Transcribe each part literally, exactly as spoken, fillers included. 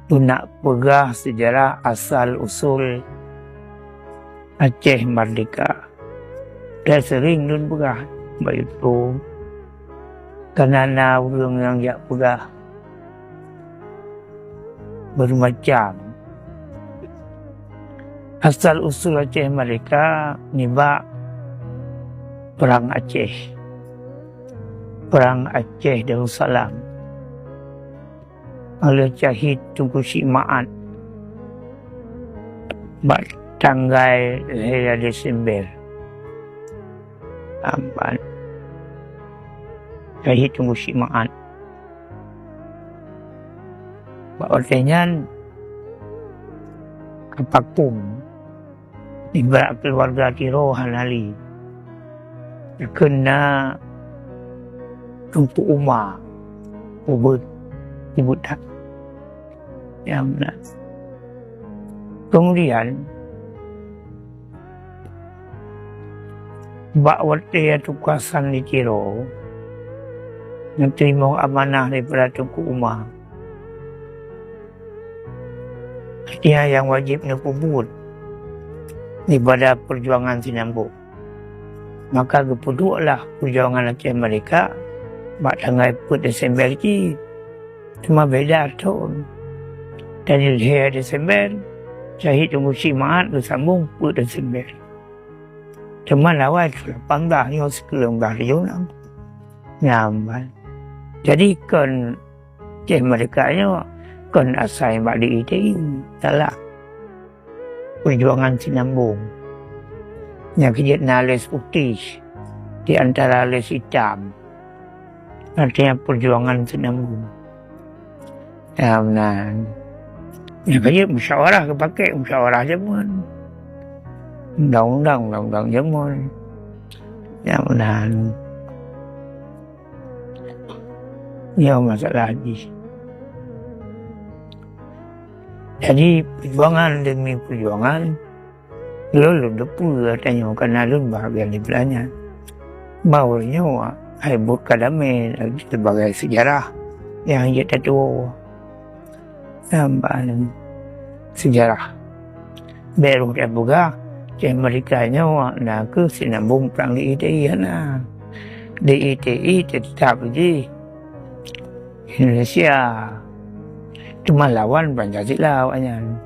Keuneuk peugah seujarah asal usul Aceh Merdeka. Dan seuring lôn peugah bak YouTube, kareuna na ureuëng nyang jak peugah beureumacam. Asal usul Aceh Merdeka nibak Perang Aceh. Perang Aceh Darussalam. Oleh Syahid Teungku Chik Ma'at bak tanggai lhèe Desember. Amban. Syahid Teungku Chik Ma'at. Bak watèe nyan, ka pakong. Ibarat keuluwarga Tiro hana lé. Keuneuk Teungku Uma, ubit, ubit that. Ya, meunan. Keumudian, bak watèe tugasan di Tiro, neuteurimong amanah daripada Teungku Uma. Artinya nyang wajéb neupeubuet daripada peujuangan Sinambong. Maka geupeudueklah peujuangan Aceh Merdeka bak tanggai peuet Desember cit. Teuma beda thon. Dan di lhèe Desember, Syahid Teungku Chik Ma'at geusambong peuet Desember. Teuma lawai lapan blah nyoe sikureueng blah tujoh nam. Nyan ban. Jadi kon Aceh Merdeka nyoe kon asai bak di I T I, salah. Peujuangan Sinambong. Nyang keujeuet na les putéh di antara les itam. Artinya peujuangan Sinambong. Ya, meunan. Nyang keujeuet musyawarah geupakè, musyawarah jameun. Undang-undang, undang-undang jameun. Ya, meunan. Nyoe masalah jih. Jadi, peujuangan demi peujuangan, lôn, lôn teupeue ata nyoe, kareuna lôn bahagian di blah nyan. Bahwa nyoe hai buet ka damé lagèe sebagai sejarah nyang jeuet tatuwoe. Nyan ban sejarah. Bèk rôh tapeugah, Aceh Merdeka nyoe na kheueh Sinambong prang di I T I, hana. Di I T I teutap jih Indonesia. Teuma lawan Pancasila awaknyan.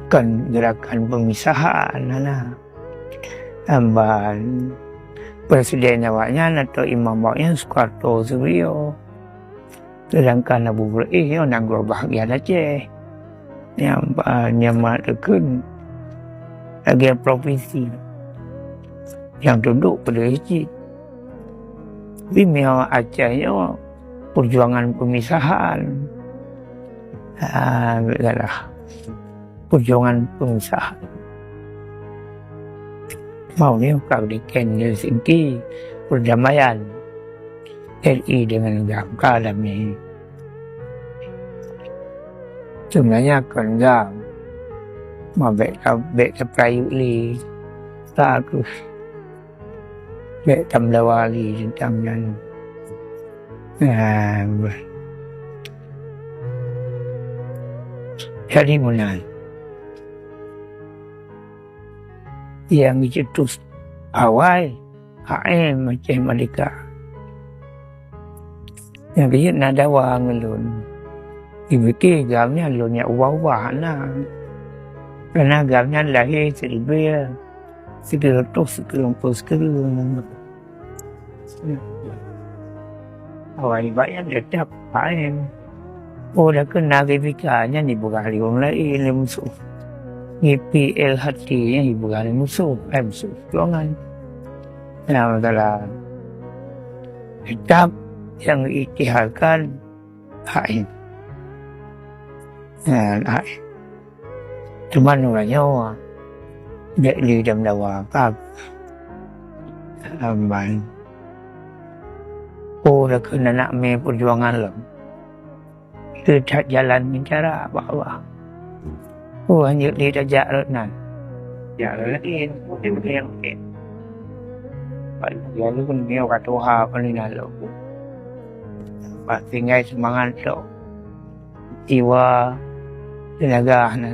Kon gerakan pemisahan, hana. Amban presiden awaknyan atau imam awaknyan Suharto Subiyo. Sedangkan Abu Beureu'éh nyoe nanggroe bahagian Aceh. Nyang ba-, nyang mat teukheun lagèe provinsi nyang tunduk pada cit. Tapi meunyoe Aceh nyoe perjuangan pemisahan. Ah, salah. Perjuangan pemisahan. Mau ni ka di Helsinki perdamaian R I dengan GAM ka damé. Sebenarnya kon GAM. Ma bèk ta-, bèk tapeurayeuk lé. Ka kheueh. Bèk tameulawa lé teuntang nyan. Ah, bah. Jadi meunan. Nyang geucetus awai H M Aceh Merdeka. Nyang keujeuet na dawa ngon lôn. Jipike GAM nyan lôn nyang ubah-ubah na. Karena GAM nyan lahé sileubeh sikureueng reutôh sikureueng ploh sikureueng. Awai nibak nyan teutap H M. Oh, dah keu na G B K nyan jipeugah lé ureueng laén lé musoh. G P L H T nyan jipeugah lé musoh, eh, musoh peujuangan. Nah, masalah kitab nyang geuiktiharkan H M. Nah, H M. Teuma uroe nyoe bèk lé dawa ka. Amban. Oh, dah keu aneuk mé peujuangan lom. Teutat jalan meucara bak Allah. Oh, hanjeuet lé tajak rot nan. Jak rot laén, mungkin-mungkin. Bak jalan pun nyoe ka tuha paling lalu. Bak tinggai seumangat tok. Iwa Teunaga hana.